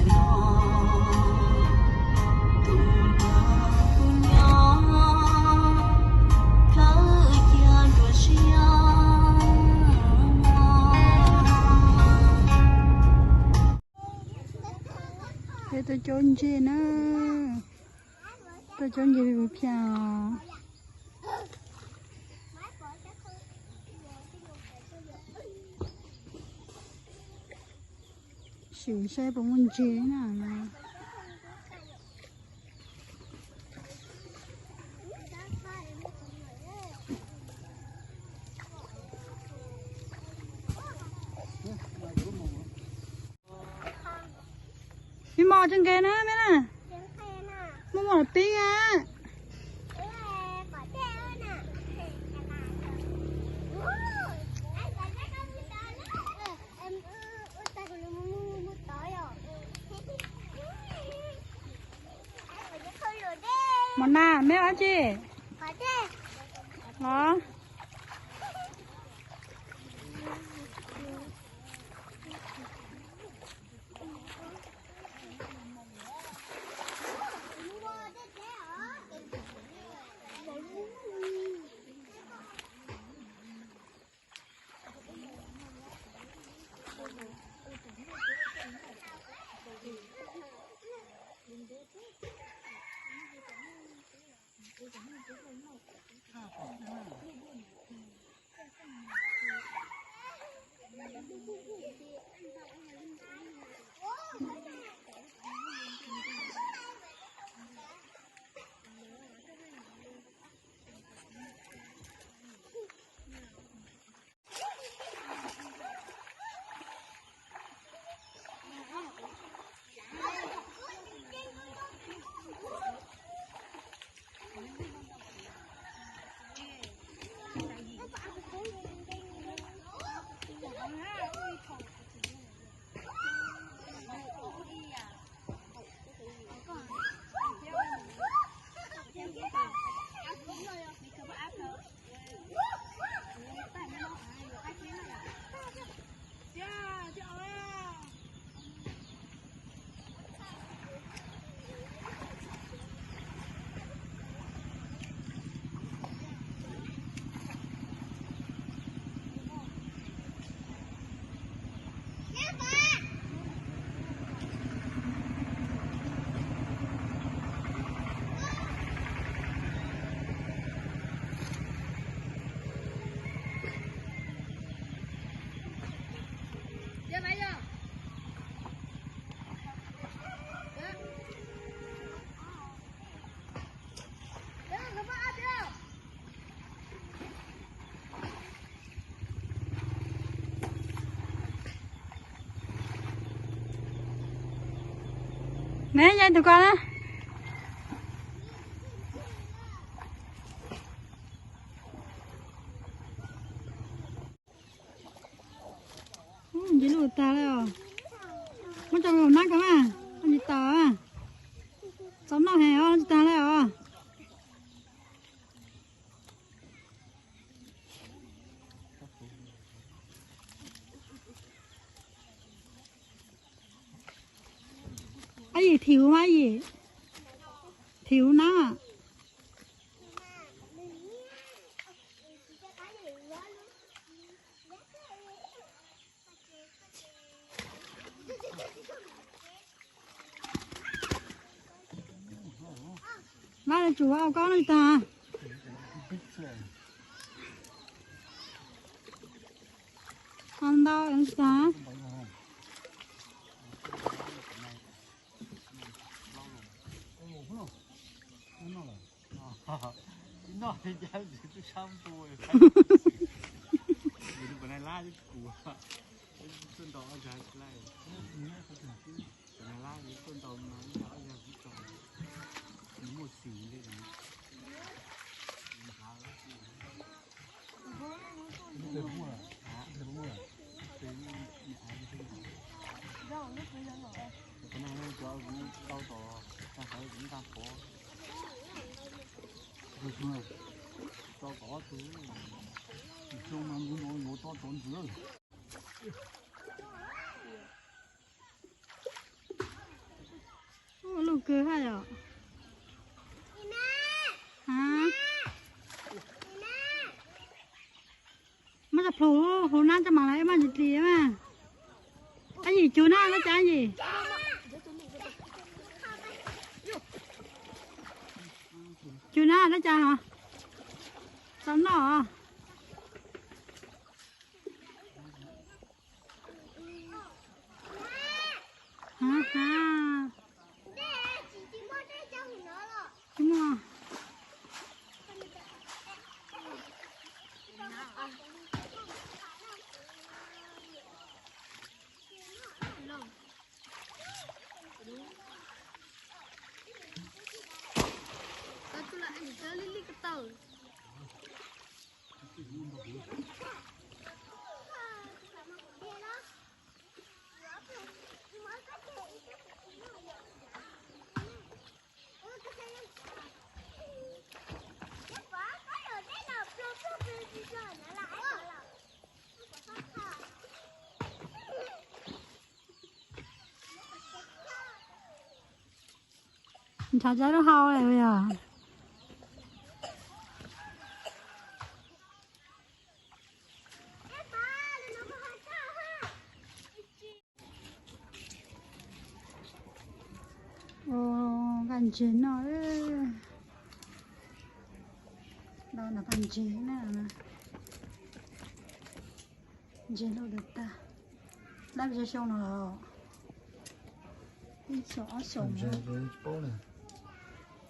Peb tuaj cuab ntses na, tuaj cuab ntses pib pus phiaj os. Sim saib puas muaj ntses na. Me mos tseem nkees na me na. Muaj mos pib a. Mos nas me dab tsi? Los. Ne, yog tus ko na. Ub, nce lug tag lawm os. Muab tso nkaus nab ko mas, koj tsis tau mas. Txaus noj heev os, tsis tag lawm os. Ab yim, thim huv mas ab yim, thim huv nab. Nab tsum au koj no tag. Au ntau tag. Kws haj yom. Muab cov plhu hauv nab coj mas lawv ib maj ntsis dlis mas. Ab yim cug nab dab cas yim? Cug nab dab cas hov? Tau noj. Tsis muaj. Ntshav cov lub hau yog. Nqaij ntseg noj, noj nqaij ntseg na. Ntseg loj tag tag, dab tsi xyoo no los ib xyoos ob xyoos.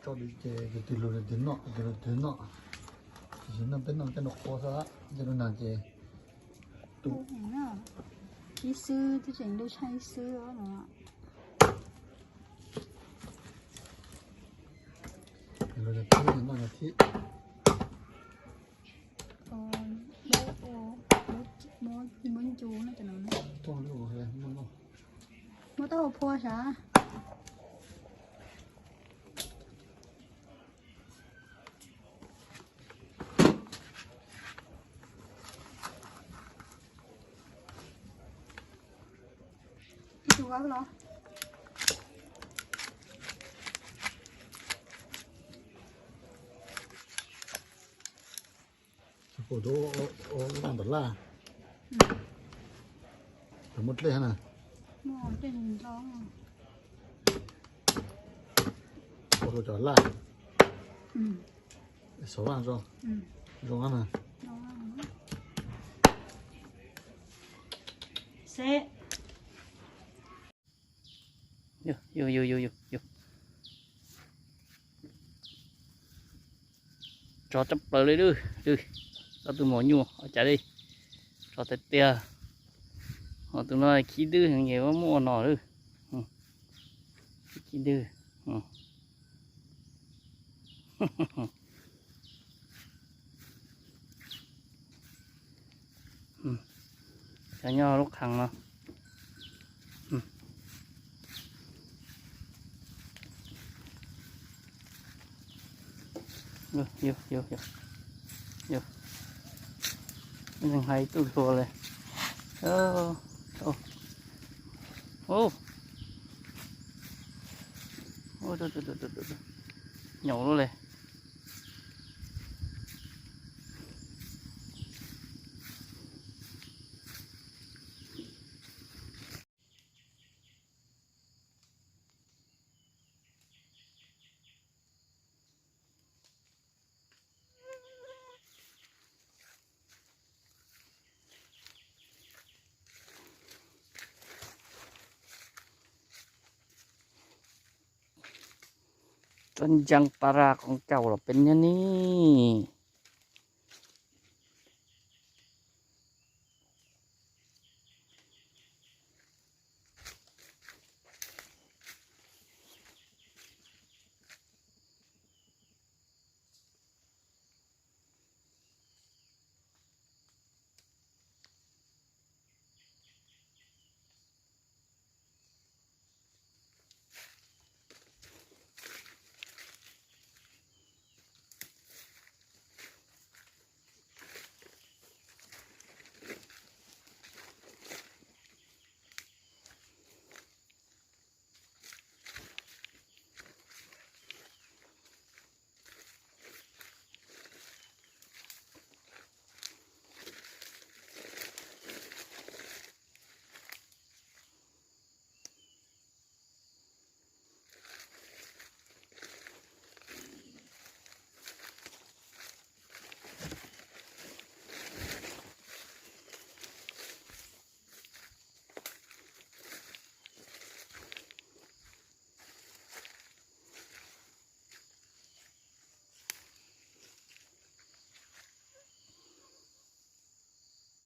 Tso li ces tus twg lug tus twg noj, tus twg lug tus twg noj. Tiam sis noj peb noj coj noj qhua xwb, coj noj nag ces tu. Ib xwb twb tseem lub tshaj ib xwb no. Los yog thib, noj yog thib. Muab ncu no cov no. Muab taub hau phua sav. Ib tug los. Tus ua ntawm laj. Cov muaj dlej na. Ua rau cov laj. Xov vaj zoo. Zoo na. Yus, yus, yus, yus, yus. Tsov tshaj plaws li lawm, ob tug mos nyuj ua cas li. Tsov tiag tiag. Ho tus no khib dwb heev ces muab ua no lawm. Khib dwb. Cov nyob lub qhov no. Yus, yus, yus, yus. Hais ib tug hluas li. Nyaum lub li. Tsob ntseeg pas ras qoom caum los peb nyob ni.